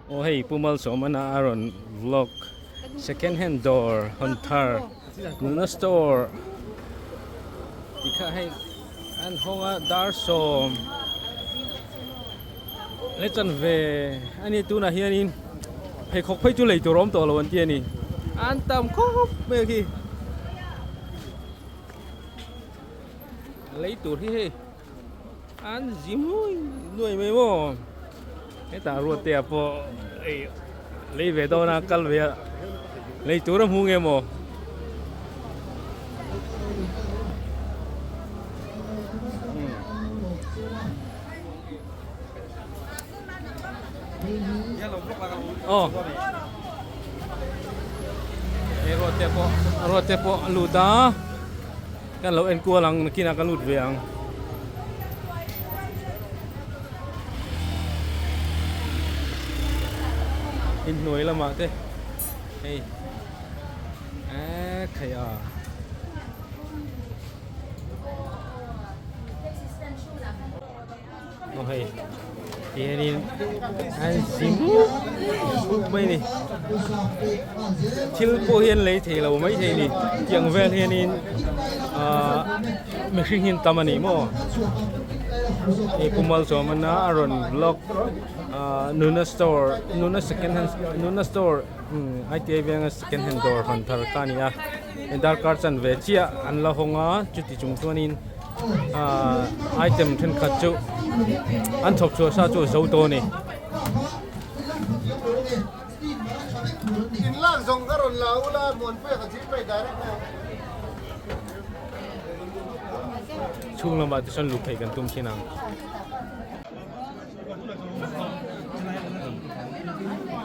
Aw hei Pu Malsawmana a rawn vlog second hand dawr hawn thar nuna store tih kha hei an hawng a dar sawm leh chan ve a ni tunah hianin pheikhawk phei chu lei tur a awm tawh lo an ti a ni an tam khawp mai a khi lei tur hi hei. An zi hmui nuai mai maw hetah ruatea pawh hei lei ve dawn a kal ve a lei tur a hmu nge maw. Aw hei ruatea pawh ruatea pawh a lut a. Kan lo en kual ang nakinah ka lut ve ang. Inhnuai lamah te hei eee khai a. Aw hei tihianin an zin up mai a ni thil pawh hi an lei thei lo mai thei a ni tiang vel hianin ahh mihring hi an tam a ni maw hei Pu Malsawmana a rawn vlog ahh nuna store nuna second hand nuna store ITI venga second hand dawr hawn thar kha a ni a darkar chanve chiah an la hawng a chuti chung chuanin. Ahh item thenkhat chu an chhawp chhuah sa chu a zo tawh a ni. Chhung lamah te chuan luh phei kan tum thin ang.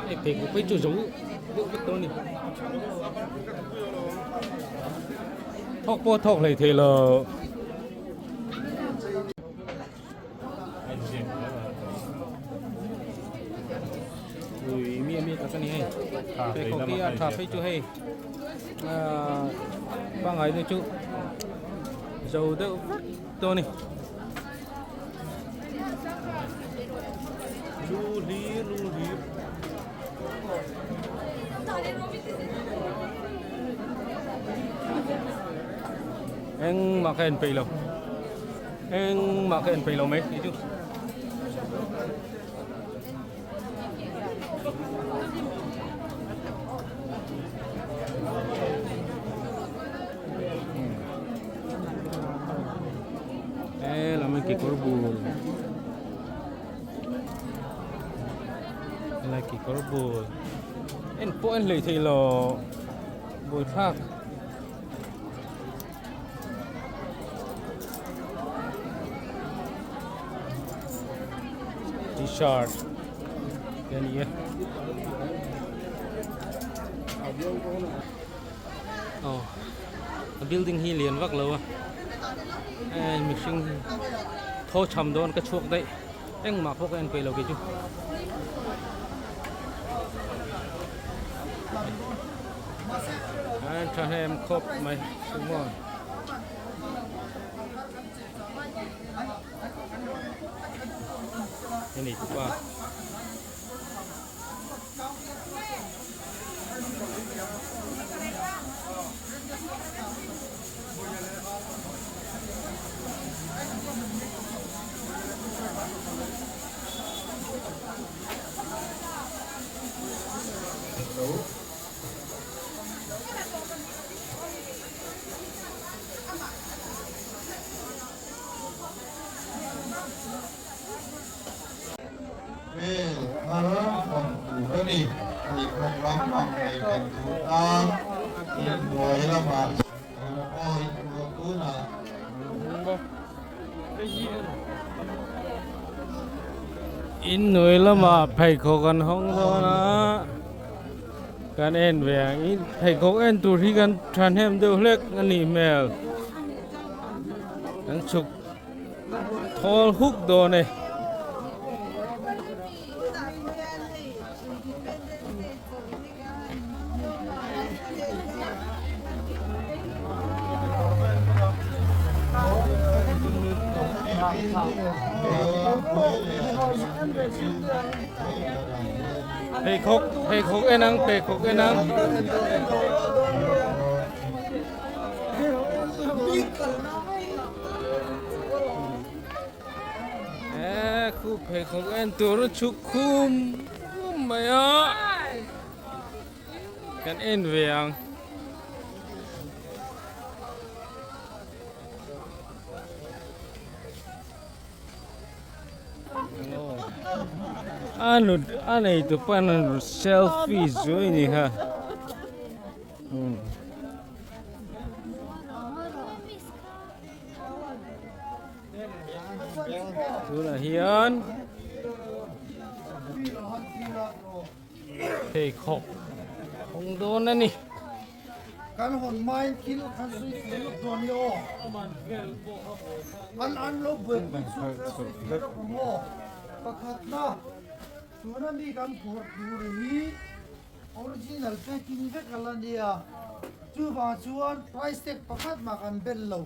Hei pheikhawk phei chu zo deuh vek tawh a ni. Thawk pawh thawk hlei thei lo. Ui mi mi tak a ni hei. Pheikhawk hi a tha phei chu hei. Ahh pangngai deuh chu zo deuh vek tawh a ni. Lu hlir lu hlir. Engmah ka en peih lo engmah ka en peih lo mai tih chu. E lam hi kekawr bul helai kekawr bul en pawh en hleih theih lo buaithlak t-shirt te a ni e aw a building hi lian vak lo a eh mihring hi thaw cham dawn ka chhuak daih engmah pawh ka en peih lo kei chu an thahnem khawp mai sumo hei tupa. Vel thar hawn tur a ni. Pheikhawk lampang nei kan duh tan inhnuai lamah awi tur tunah. Inhnuai lamah pheikhawk an hawng dawn a, kan en ve ang. Pheikhawk en tur hi kan thahnem deuh hlek a nih hmel. Kan chhuk. Thawl huk dawn e. Pheikhawk pheikhawk en ang pheikhawk en ang. E khu pheikhawk en tur a chhuk khum khum mai a kan en ve ang. A nut a nei tu pawn a rawn selfie zuai ni kha. Tunah hian pheikhawk hawng dawn a ni. Kan hawn hmain thil kan sawi fir lawk dawn nia aw. An an lo buaipui chu kan sawi fir lawk ang aw. Pakhatna, tuna mi kan phawrh tur hi original packing vek a la nia. Chuvang chuan price tag pakhat mah kan bel lo.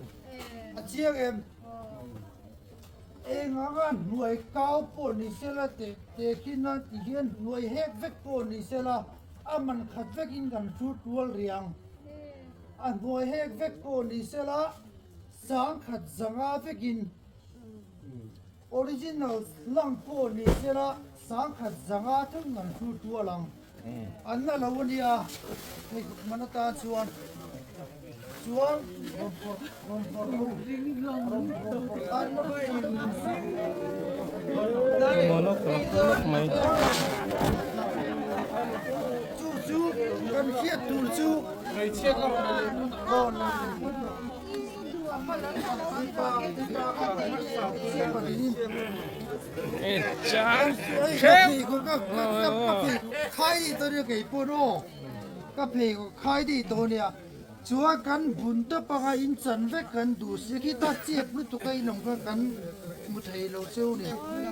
A chiang em? Eng anga hnuai kau pawh ni sela teh teh khin a ti hian hnuai hek vek pawh ni sela a man khat vekin kan hrut rual riang. A hnuai hek vek pawh ni sela sangkhat zanga vekin original lang pawh ni sela sangkhat zanga thung kan hrut rual ang. An la lo a nia, hei man atan chuan chuan rawn phawrh rawn phawrh ho rawn rawn phawrh tan mai. Chu chu kan hriat tur chu Ka pheikhawk khai dei tawh ania chuan kan bun tawp anga in chan vek kan duh si khi ta chep lutuk a inawm kha kan hmu thei lo cheu ni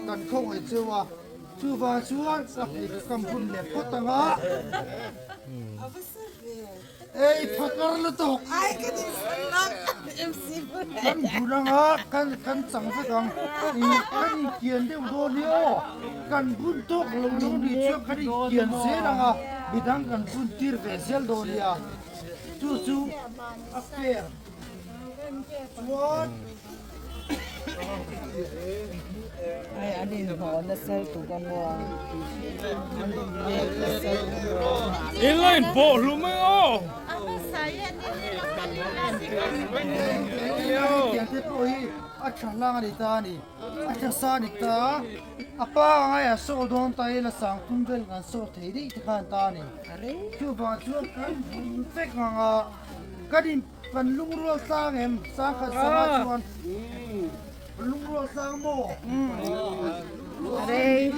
kan khawngaih cheu a chuvang chuan ka pheikhawk ka bun leh phawt anga. Ei phakar lutuk. Kan bul anga kan kan chang vek ang. Kan inkian deuh dawn hi aw. Kan bun tawk lo lo ni chuan kan inkian zel anga midang kan bun tir ve zel dawn nia. Chu chu a fair chuan. Hei an inhlawh nasa lutuk a maw an inlek nasa lutuk a. In la inpawh hlum mai aw. Hetiang te pawh hi a tha hlang a ni ta a ni. A tha sa a ni ta. A pa angai a saw dawn ta ila sangthum vel kan saw thei daih te khan ta a ni. Chuvang chuan kan bun vek ang a kan in Kan lungrual tlang em? Sangkhat sangah chuan lungrual tlang maw? Rei.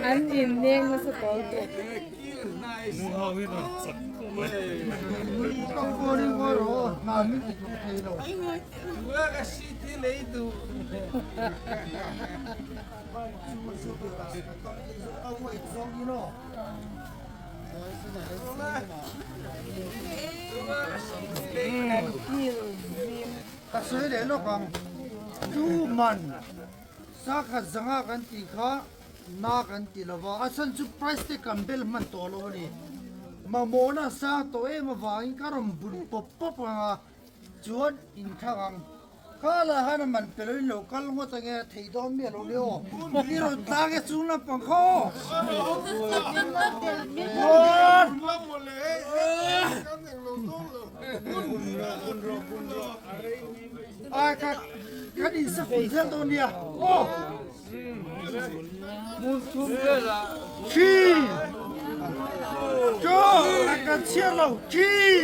An inneng nasa tawh lutuk. Ka sawi leh lawk ang. Tu man sakhat zanga kan tih kha na kan ti lo va, a chhan chu price te kan bel hman tawh lo a ni. Mamawhna a sang tawh em avangin ka rawn bun pawp pawp ang a, chuan inthlang ang. Kha lah khan a man pe loin lo kal ngawt ange a thei dawn miah lo le aw. I rawn tlang e chung lampang kha aw. One. Ai ka kan in sa ful zel dawn nia aw. Three. Two. Kan chhiar lo. Three.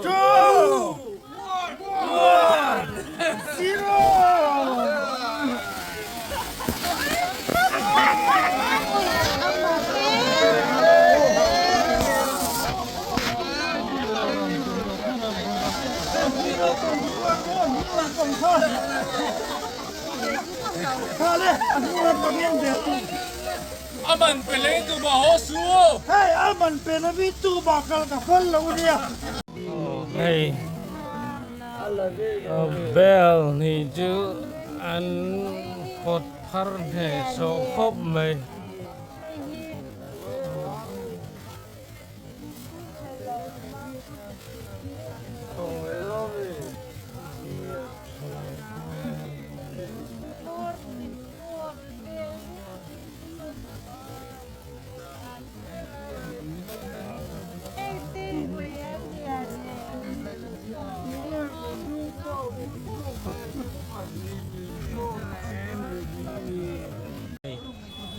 Two. One. Zero. Aman pe le tu ba ho su. Hei aman pe la vi tu ba kal ka fal lo nia. Hei bell ni chu an pawt phar hneh sawh khawp mai.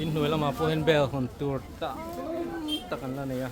In hnuai lamah pawh hian bel hawn tur tak tak an la nei a.